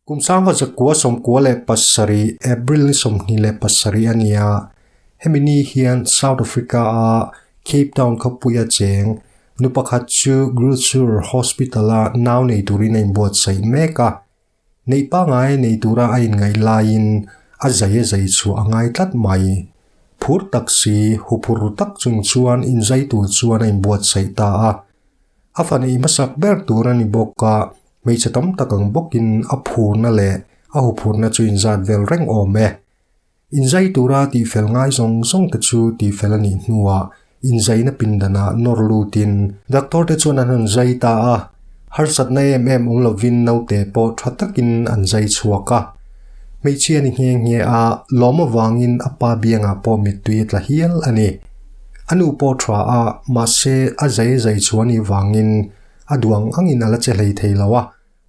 Kum 1997 April ni 27 a ni a, hemi ni hian South Africa-a Cape Town khawpuia cheng nu pakhat chu Groote Schuur Hospital-a nau nei turin a inbuatsaih mek a. Neih pangngai nei tura a inngaih laiin a zai a zai chhuah a ngai tlat mai. Phur tak si, huphur ru tak chung chuan inzai tur chuan a inbuatsaih ta a. A fa neih hmasak ber tur a ni bawk a, hmeichhe tam tak ang bawkin a phurna leh a huphurna chu inzat vel reng awm e. Inzai tura tihfel ngai zawng zawng te chu tihfel a nih hnuah inzaina pindanah nawr lutin doctor te chuan an han zai ta a, harsatna em em awm lovin naute pawh tha takin an zai chhuak a. Hmeichhia ni nghe nghe a, lawm avangin a pa biangah pawh mittui a tla hial a ni. A nu pawh tha a, mahse a zai zai chu a nih vangin a duang angin a la che hlei thei lo a,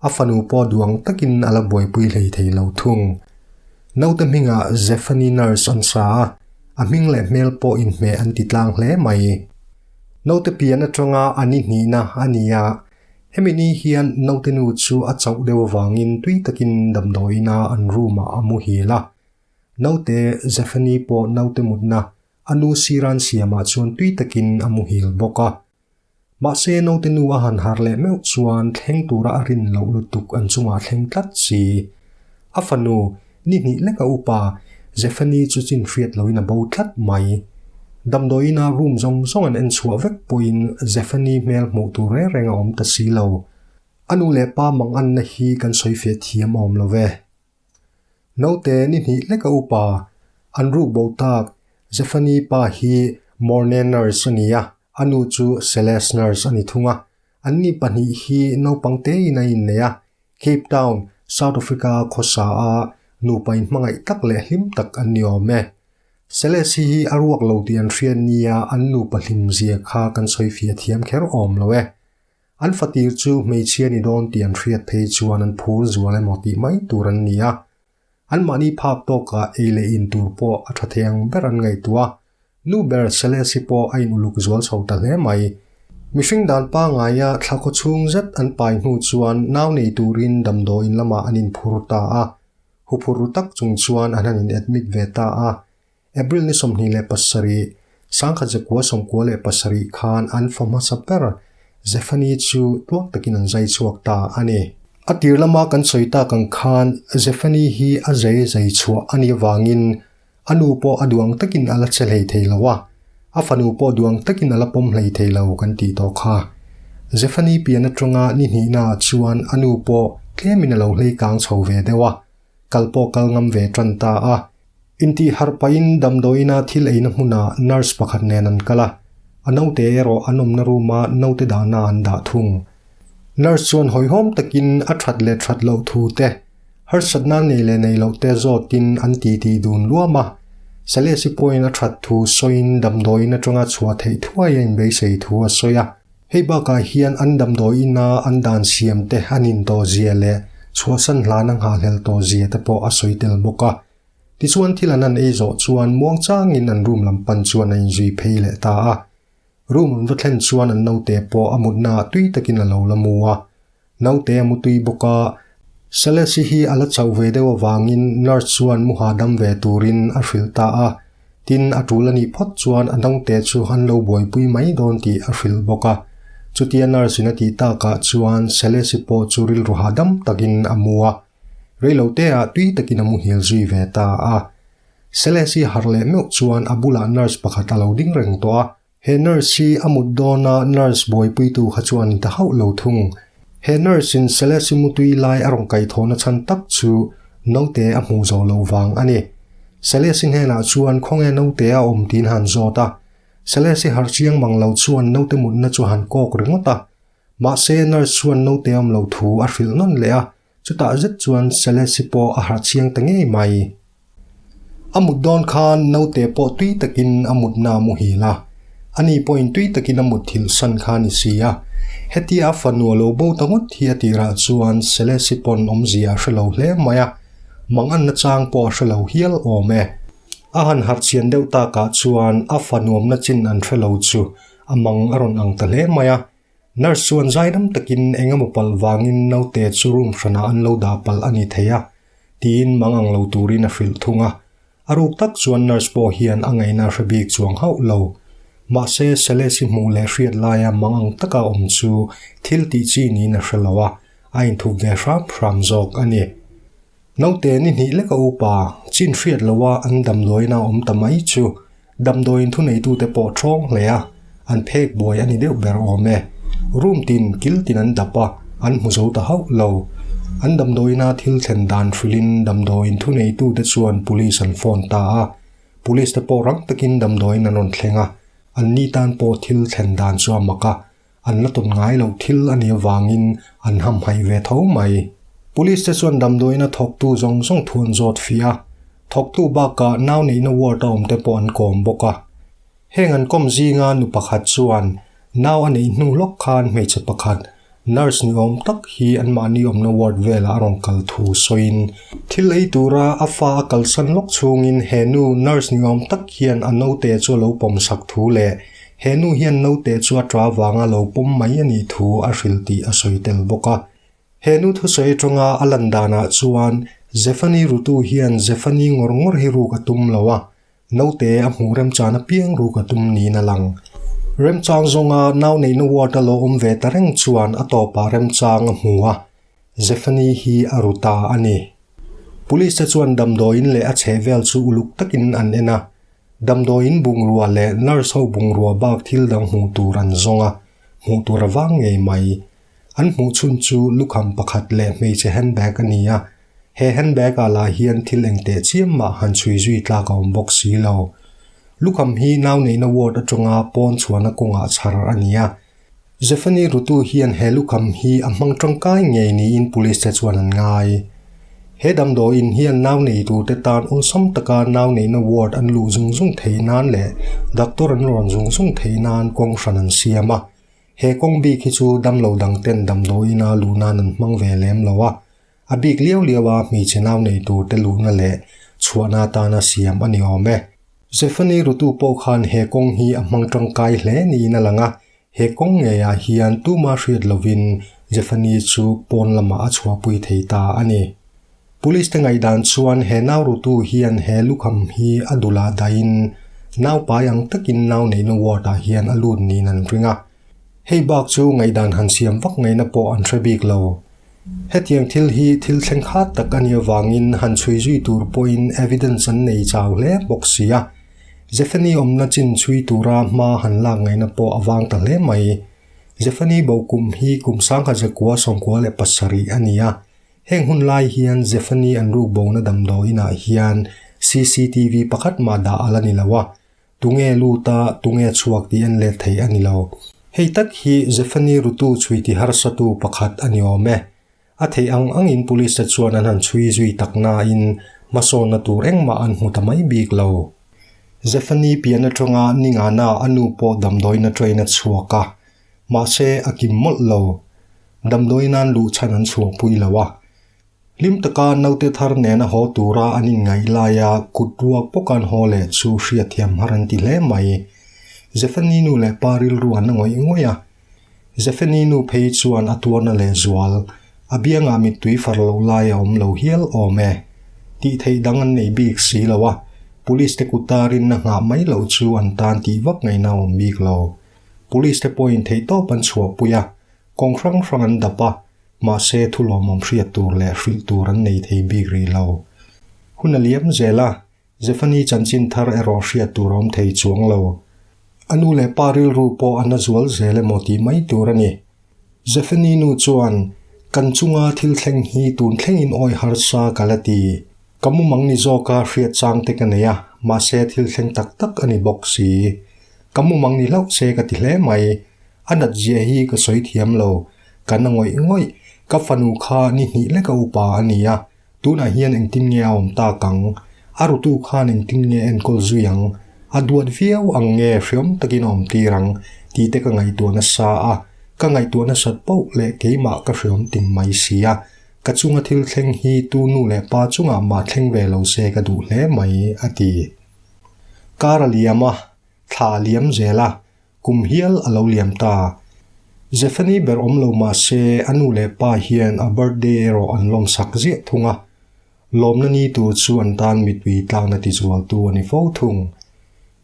a fanu pawh duang takin a la buaipui hlei thei lo thung. Naute hmingah Zephany Nurse an sa a, a hming leh hmel pawh inhmeh an ti tlang hle mai. Naute pian atanga a ni hnihna a ni a, hemi ni hian naute nu chu a chauh deuh avangin tui takin damdawiina an room ah a muhil a. Naute Zephany pawh naute mutna A nu Siran siamah chuan tui takin a muhil bawk a. Mahse naute nu a han har leh meuh chuan thleng tura a rin loh lutuk an chungah thleng tlat si. A fanu, ni hnih leka upa, Zephany chu chin hriat loin a bo tlat mai. Damdawiina room zawng zawng an en chhuah vek pawhin Zephany hmel hmuh tur reng reng a awm ta si lo. A nu leh pa manganna hi kan sawi feh thiam awm lo ve. Naute ni hnih hleka upa an ruk bo tak Zephany pa hi Morne nurse a ni a, a nu chu Celeste nurse a ni thung a. Anni pahnih hi naupang tein a innei a, Cape Town, South Africa khawsa a nupa inhmangaih tak leh hlim tak an ni awm e. Celeste hi a ruak lo tih an hriat nia an nupa hlimzia kha kan sawi fiah thiam kher awm lo e. An fatir chu hmeichhia ni dawn tih an hriat phei chuan an phur zual emaw tih mai tur an ni a. Anmahni phak tawkah ei leh in tur pawh a tha thei ang ber an ngaihtuah a. Nu ber Celeste pawh a inuluk zual chho ta hle mai. Mihring dan pangaia thla khaw chhung zet an pai hnu chuan nau nei turin damdawiin lamah an inphur ta a. Huphur ru tak chung chuan an han in admit ve ta a. April ni 27, 1997 khan an fa hmasa ber Zephany chu tuak takin an zai chhuak ta a ni. A tir lama kan sawi tak ang khan Zephany hi a zai zai chhuah a nih avangin a nu pawh a duang takin a la che hlei thei lo a, a fanu pawh duang takin a la pawm hlei thei lo kan tih tawh kha. Zephany pian atanga ni hnihnaah chuan a nu pawh tlemin a lo hlei kang chho ve deuh a, kal pawh kal ngam ve tan ta a. Intih harh pahin damdawiina thil eina hmunah nurse pakhat nen an kal a, a naute erawh an awmna room-a naute dahna an dah thung. Nurse chuan hawihhawm takin a that leh that loh thu te, harsatna nei leh nei loh te zawtin an titi dun luam a. Celeste pawhin a that thu sawiin damdawiin atanga chhuah theih thuai a inbeisei thu a sawi a. Hei bakah hian an damdawiina an dan siam te an intawhzia leh chhuahsan hlan a nghahhlelh tawhzia te pawh a sawi tel bawk a. Tichuan thil an han ei zawh chuan muang changin an room lam pan chuan a inzui phei leh ta a. Room an va thlen chuan an naute pawh a mutna ah tui takin a lo la mu a. Naute a mu tui bawk a, Celeste hi a la chauh ve deuh avangin nurse chuan mu hahdam ve turin a hrilh ta a. Tin, a tul a nih phawt chuan a naute chu an lo buaipui mai dawn tih a hrilh bawk a. Chutia nurse in a tih takah chuan Celeste pawh chu rilru hahdam takin a mu a. Reiloteah tui takin a muhil zui ve ta a. Celeste hi harh leh meuh chuan a bulah nurse pakhat a lo ding reng tawh a. He nurse hi a mut dawna nurse buaipuitu kha chuan in ta hauh lo thung. He nurse in Celeste mutui lai a rawn kaihthawhna chhan tak chu naute a hmuh zawh loh vang a ni. Celeste hnenah chuan khawnge naute a awm tiin han zawt a. Celeste harh chiang mang lo chuan naute mutna chu han kawk ringawt a. Mahse nurse chuan naute awm loh thu a hrilh nawn leh a. Chutah zet chuan Celeste pawh a harh chiang ta ngei mai. A mut dawn khan naute pawh tui takin a mutna a muhil a, ani pawhin tui takin a mut thilh san kha a ni si a. Hetia a fanu a lo bo ta ngawt hi a tirah chuan Celeste pawn awmzia a hre lo hle mai a, manganna chang pawh a hre lo hial awm e. A han harh chian deuh takah chuan a fa nuamna chin an hre lo chu a mang a rawn ang ta hle mai a. Nurse chuan zaidam takin eng emaw palh vangin naute chu room hranah an lo dah palh a ni thei a, tiin mang ang lo turin a hrilh thung a. A ruk tak chuan nurse pawh hian a ngaihna a hre bik chuang hauh lo. Mahse, Celeste-i hmuh leh hriat laia mang ang taka awm chu thil tih chi niin a hre lo a, a inthup ve hram hram zawk a ni. Naute ni hnih leka upa, chin hriat loha an damdawiina awm ta mai chu damdawiin thuneitute pawh ṭhawng hle a, an phek buai a ni deuh ber awm e. Room tin, kil tin an dap a, an hmu zo ta hauh lo. An damdawiina thil thlen dan hrilhin damdawiin thuneitute chuan police an phone ta a, police te pawh rang takin damdawiin an rawn thleng a, anni tan pawh thil thlen dan chu a mak a, An la tawn ngai loh thil a nih avangin an hamhaih ve tho mai. Police te chuan damdawiina thawktu zawng zawng thu an zawt fih a, thawktu bakah nau neihna ward a awm te pawh an kawm bawk a. Heng an kawm zinga nu pakhat chuan nau a neih hnu lawk khan hmeichhe pakhat, nurse ni awm tak hi anmahni awmna ward velah a rawn kal thu sawiin, thil ei tura a fa a kalsan lawk chhungin he nu nurse ni awm tak hian a naute chu a lo pawmsak thu leh He nu hian naute chu a ṭa vanga lo pawm mai a nih thu a hrilh tih a sawi tel bawk a. He nu thusawi aṭanga a lan danah chuan Zephany rutu hian Zephany ngawr ngawr hi ruk a tum lo a, naute a hmuh remchan apiang ruk a tum niin a lang. Remchang zawnga nau neihna ward a lo awm ve ta reng chuan a tawpah remchang a hmu a, Zephany hi a ru ta a ni. Police te chuan damdawiin leh a chhehvel chu uluk takin an en a, Damdawiin bungrua leh nurse ho bungrua bak thil dang hmuh tur an zawng a, hmuh tur a vang ngei mai. An hmuh chhun chu lukham pakhat leh hmeichhe handbag a ni a, he handbag ah lah hian thil eng teh chiam mah han chhui zui tlak a awm bawk si lo. Lukham hi nau neihna ward atanga pawn chhuahna kawngah chhar a ni a, Zephany Rutu hian he lukham hi a hmang tangkai ngei niin police te chuan an ngai. He damdawiin hian nau nei turte tan awlsam taka nau neihna ward an luh zung zung theih nan leh doctor an rawn zung zung theih nan kawng hran an siam a. He kawng bik hi chu damlo dang ten damdawiina luh nan an hmang ve lem lo a. A bik liau liau a hmeichhe nau nei turte luhna leh chhuahna atana siam a ni awm e. Zephany Rutu pawh khan he kawng hi a hmang tangkai hle niin a lang a, he kawng ngeiah hian tuma hriat lovin Zephany chu pawn lamah a chhuahpui thei ta a ni. Police te ngaihdan chuan he nau Rutu hian he lukham hi a dulah dahin naupai ang takin nau neihna ward-ah hian a lut niin an ring a. Hei bak chu ngaihdan han siam vak ngaihna pawh an hre bik lo. Hetiang thil hi thil thleng khat tak a nih avangin han chhui zui tur pawhin evidence an nei chau hle bawk si a. Zephany awmna chin chhui tura hma han lak ngaihna pawh a vang ta hle mai. Zephany bo kum hi kum 1997 a ni a. Heng hun lai hian Zephany an ruk bona damdawiinah hian cctv pakhat mah dah a la ni lo a. Tunge lut a, tunge chhuak tih en let thei a ni lo. Hei tak hi Zephany Rutu chhui ti harsatu pakhat a ni awm e. A theih ang angin police te chuan an han chhui zui tak nain hmasawnna tur engmah an hmu ta mai bik lo. Zephany pian atanga ningana a nu pawh damdawiin a train a chhuak a, mahse a kim mawlh lo. Damdawiin an luh chhan an chhuahpui lo a. Hlim taka naute thar nena haw tura an inngaih laia kut ruak bawk an haw leh chu hriatthiam har an ti hle mai. Zephany nu leh pa rilru an la ngawih ngawih a. Zephany nu phei chuan a tuarna leh zual, a biangah mittui far loh lai a awm lo hial awm e. Tih theih dang an nei bik si lo a, police te kut tarinna nghah mai loh chu an tan tih vak ngaihna a awm bik lo. Police te pawhin theihtawp an chhuahpui a, kawng hrang hrang an dap a, Mahse, thu lawmawm hriat tur leh hrilh tur an nei thei bik rih lo. Hun a liam zel a, Zephany chanchin thar erawh hriat tur a awm thei chuang lo. A nu leh pa rilru pawh a na zual zel emaw tih mai tur a ni. Zephany nu chuan, Kan chunga thil thleng hi tun thlengin awi harsa ka la ti. Ka mumang ni zawka hriat chang te ka nei a, mahse thil thleng tak tak a ni bawk si. Ka mumang ni hlauh se ka ti hle mai. A nat zia hi ka sawi thiam lo. Ka na ngawih ngawih, ka fanu kha ni hnih leka upa a ni a, tunah hian engtin nge a awm tak ang? A rutu khan engtin nge enkawl zui ang? A duat viau ang nge hreawm takin a awm tir ang? tih te ka ngaihtuah nasa a, ka ngaihtuah nasat poh leh keimah ka hreawm ting mai si a, ka chunga thil thleng hi tu nu leh pa chungah mah thleng ve lo se ka duh hle mai, a ti. Kar a liam a, thla a liam zel a, Kum hial a lo liam ta. Zephany ber awm lo mah se a nu leh pa hian a birthday erawh an lawmsak ziah thung a. Lawmna ni tur chu an tan mitui tlakna tizualtu a ni fo thung.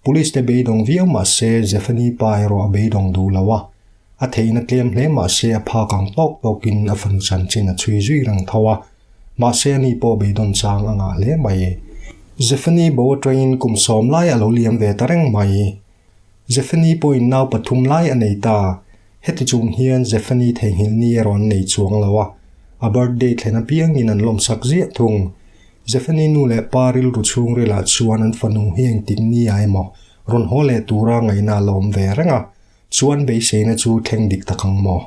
Police te beidawng viau mah se Zephany pa erawh a beidawng duh lo a. A theihna tlem hle mah se a phak ang tawk tawkin a fanu chanchin a chhui zui reng tho a. Mahse ani pawh beidawn chang a ngah hle mai. Zephany bo atangin kum sawm lai a lo liam ve ta reng mai. Zephany pawhin nau pathum lai a nei ta. Heti chung hian Zephany theihnghilh ni erawh an nei chuang lo a, a birthday thlen apiangin an lawmsak ziah thung. Zephany nu leh pa rilru chhungrilah chuan an fanu hi engtik ni ah emaw rawn haw leh tura ngaihna a la awm ve reng a, chuan beiseina chu thleng dik tak ang maw?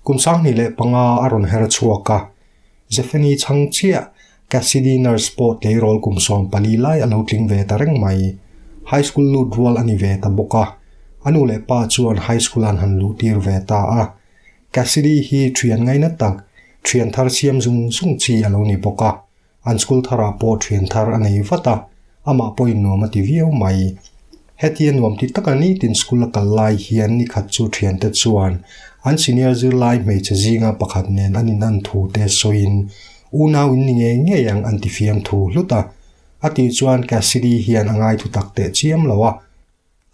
Kum 2005 a rawn her chhuak a, Zephany chhang chiah Cassidy nurse pawh tleirawl kum 14 lai a lo tling ve ta reng mai. High school lut rual a ni ve ta bawk a, a nu leh pa chuan high school an han luh tir ve ta a. Cassidy hi thian ngaina tak, thian thar siam zung zung chi a lo ni bawk a, an school tharah pawh thian thar a nei vat a, amah pawhin nuam a ti viau mai. Hetia nuam ti taka nitin school a kal lai hian nikhat chu thiante chuan an senior zirlai hmeichhe zinga pakhat nen an in an thu te sawiin unau in ni ngei ngei ang an ti fiam thu hlut a. A tih chuan Cassidy hian a ngai thu tak teh chiam lo a.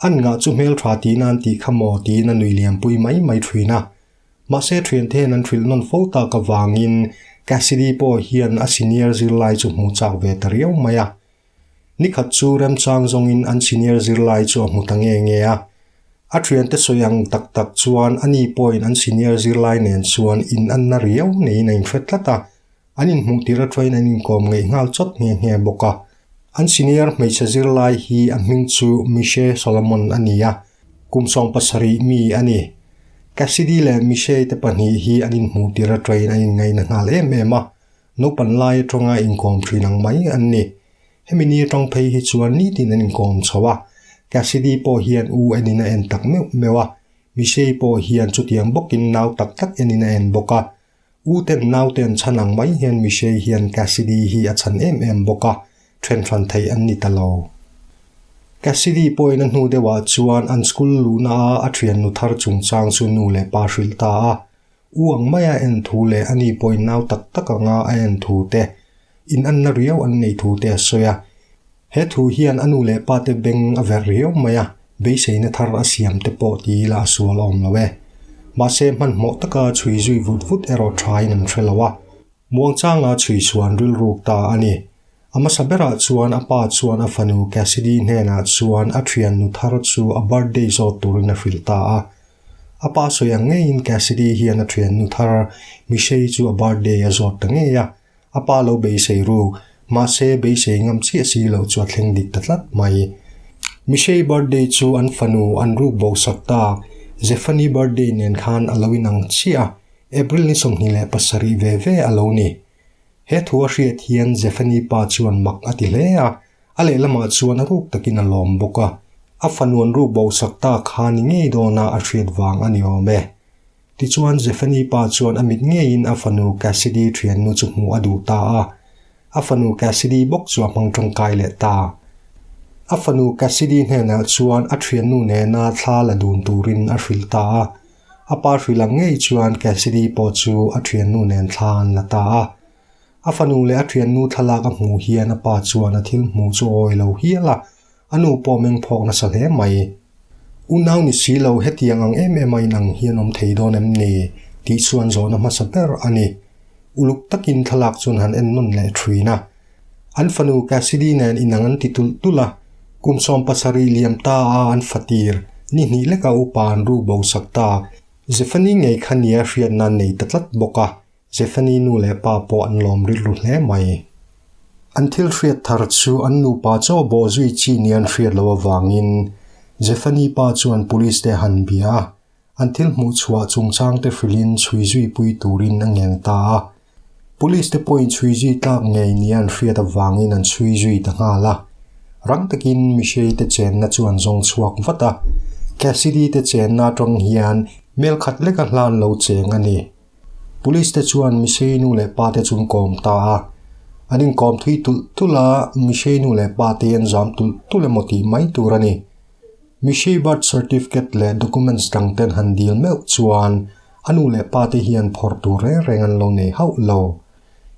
An ngah chu hmeltha tiin an tih kha maw tiin a nui liampui mai mai thin a. Mahse thiante hian an hrilh nawn fo tak avangin Cassidy pawh hian a senior zirlai chu hmu chak ve ta riau mai a. Nikhat chu remchang zawngin an senior zirlai chu a hmu ta nge nge a. A thiante sawi ang tak tak chuan ani pawhin an senior zirlai nen chuan in anna riau neiin a inhre tlat a, an inhmuh tir atangin an inkawm ngeih nghal chawt nghe nghe bawk a. An senior hmeichhe zirlai hi a hming chu Mishe Solomon a ni a, kum 17 mi a ni. Cassidy leh Mishe te pahnih hi an inhmuh tir atangin an inngaina nghal em em a, Naupan lai atanga inkawm thin ang mai an ni. Hemi ni atang phei hi chuan nitin an inkawm chho a, Cassidy pawh hian u enin a en tak meuh meuh a, Mishei pawh hian chutiang bawkin nau tak tak enin a en bawk a. U ten nau te an chhan ang mai hian Mishei hian Cassidy hi a chhan em em bawk a, then hran theih an ni ta lo. Cassidy pawhin a hnu deuhah chuan an school luhna a a thiannu thar chungchang chu nu leh pa hrilh ta a, U ang maia en thu leh a ni pawhin nau tak tak anga a en thu te, in anna riau an neih thu te a sawi a. He thu hian a nu leh pa te beng a verh riau mai a, beiseina thar a siam te pawh ti ila a sual awm lo e. Mahse hmanhmawh taka chhui zui vut vut erawh thain an hre lo a. Muangchanga chhui chuan rilruk ta a ni. A hmasa berah chuan a pa chuan a fanu Cassidy hnenah chuan a thiannu thar chu a birthday zawt turin a hrilh ta a. A pa sawi ang ngeiin Cassidy hian a thiannu thar Mishei chu a birthday a zawt ta ngei a. A pa lo beisei ru, mahse beisei ngam chiah si loh chu a thleng dik ta tlat mai. Mishei birthday chu an fanu an ruk bo sak tak Zephany birthday nen khan a lo inang chiah a. April ni 27 ve ve a lo ni. He thu a hriat hian Zephany pa chuan mak a ti hle a, a lehlamah chuan a ruk takin a lawm bawk a. A fanuan ruk bo sak ta kha ni ngei dawna a hriat vang a ni awm e. Tichuan Zephany pa chuan a mit ngeiin a fanu Cassidy thiannu chu hmuh a duh ta a. A fanu Cassidy bawk chu a hmang tangkai leh ta. A fanu Cassidy hnenah chuan a thiannu nena thla la dun turin a hrilh ta a. A pa hrilh ang ngei chuan Cassidy pawh chu a thiannu nen thla an la ta a. A fanu leh a thiannu thlalak a hmuh hian a pa chuan a thil hmuh chu a awi lo hial a, a nu pawh meng phawk nasa hle mai. Unau ni si lo hetiang ang em em a inang hian awm thei dawn em ni? tih chuan zawhna hmasa ber a ni. Uluk takin thlalak chuan han en nawn leh thin a. An fanu Cassidy nen inang an ti tulh tulh a, kum 17 liam ta a an fatir, ni hnih leka upa an ruk bo sak ta. Zephany ngei kha nia hriatna an nei ta tlat bawk a, Zephany nu leh pa pawh an lawm rilru hle mai. An thil hriat thar chu an nupa chaw bawh zui chi nia an hriat loh avangin Zephany pa chuan police te han bia a, An thil hmuh chhuah chungchangte hrilhin chhui zui pui turin a ngen ta a. Police te pawhin chhui zui tlak ngei nia an hriat avangin an chhui zui ta nghal a. Rang takin Mishei te chenna chu an zawng chhuak vat a. Cassidy te chenna atang hian hmel khat leka hlan lo cheng a ni. Police te chuan Mishei nu leh pa te chu an kawm ta a. An inkawm thui tulh tulh a, Mishei nu leh pa te an zam tulh tulh emaw tih mai tur a ni. Mihri birth certificate leh documents dang ten han dil meuh chuan a nu leh pa te hian phawrh tur reng reng an lo nei hauh lo.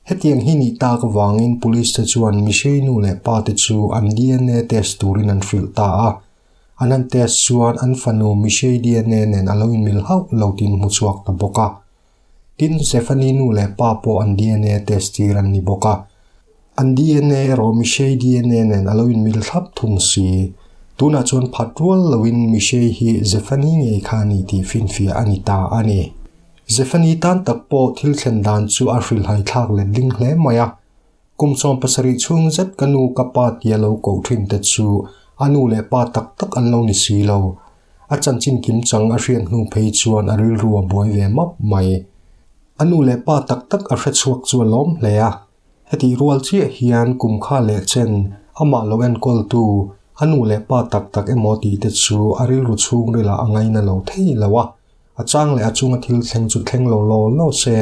Hetiang hi nih tak avangin police te chuan Mihri nu leh pa te chu an DNA test turin an hrilh ta a. An han test chuan an fanu Mihri DNA nen a lo inmil hauh lo tiin hmu chhuak ta bawk a. Tin, Zephany nu leh pa pawh an DNA test tir an ni bawk a. An DNA erawh Mishei DNA nen a lo inmil thlap thung si. Tunah chuan phat rual loin Mishei hi Zephany ngei kha a ni tih finfiah a ni ta a ni. Zephany tan tak pawh thil thlen dan chu a hrilhhai thlak let ding hle mai a. Kum 70 chhung zet ka nu ka pa tia lo koh thin te chu a nu leh pa tak tak an lo ni si lo. A chanchin kim chang a hriat hnu phei chuan a rilru a buai ve map mai. A nu leh pa tak tak a hre chhuak chu a lawm hle a. Hetih rual chiah hian kum kha leh chen amah lo enkawltu a nu leh pa tak tak emaw tih te chu a rilru chhungrilah a ngaina lo thei lo a. A chang leh a chunga thil thleng chu thleng lo law law se,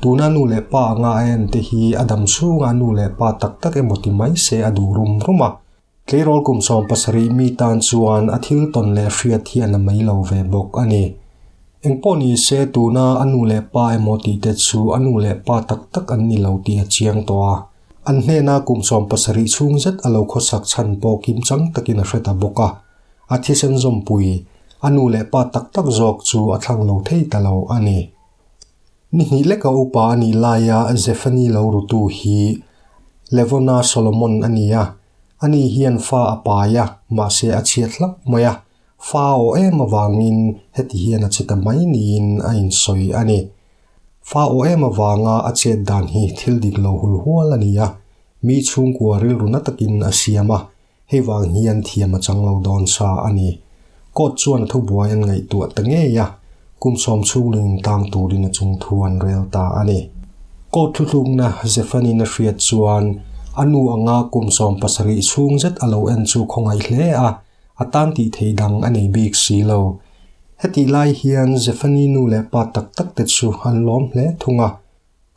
tuna nu leh pa anga a en te hi a dam chhunga nu leh pa tak tak emaw ti mai se a duh rum rum a. Tleirawl kum 70 mi tan chuan a thil tawn leh hriat hi a na mai lo ve bawk a ni. Engpawh ni se tuna a nu leh pa emaw tih te chu a nu leh pa tak tak an ni lo tih a chiang tawh a. An hnena kum 70 chhung zet a lo khawsak chhan pawh kimchang takin a hre ta bawk a. A thisen zawmpui, a nu leh pa tak tak zawk chu a thlang lo thei ta lo a ni. Ni hnih leka upa a nih laia Zephany lo rutu hi Levona Solomon a ni a, ani hian fa a pai a, mahse a chhiat hlauh mai a, fa a aw em avangin heti hian a che ta mai niin a insawi a ni. Fa aw em avanga a chet dan hi thil dik lo hul hual a ni a, mi chhungkua rilru na takin a siam a, Hei vang hian thiam a chang lo dawn sa a ni. Court chuan a thubuai an ngaihtuah ta ngei a, kum sawm chhungling intang turin a chung thu an rel ta a ni. Court thuthlukna Zephani'n a hriat chuan a nu anga kum 70 chhung zet a lo en chu khawngaih hle a, a tan tih theih dang a nei bik si lo. Hetih lai hian Zephani nu leh pa tak tak te chu an lawm hle thung a,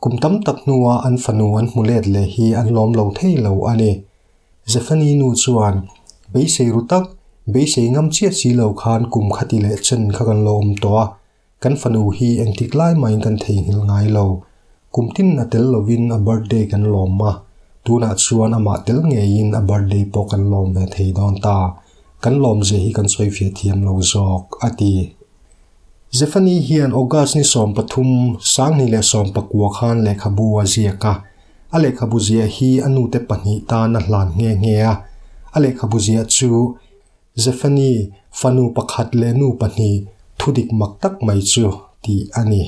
kum tam tak hnua an fanu an hmu let leh hi an lawm lo thei lo a ni. Zephany nu chuan, Beisei ru tak, beisei ngam chiah si lo khan kum khati leh chen kha kan lo awm tawh a, kan fanu hi engtik lai mahin kan theihnghilh ngai lo. Kum tin a tel lovin a birthday kan lawm a, tunah chuan amah tel ngeiin a birthday pawh kan lawm ve thei dawn ta. Kan lawmzia hi kan sawifiah thiam lo zawk, a ti. Zephany hian August ni 13, 2019 khan lehkhabu a ziak a. A lehkhabu ziah hi a nute pahnih tan a hlan nghe nghe a. A lehkhabu ziah chu Zephany fanu pakhat leh nu pahnih thudik mak tak mai chu tih a ni.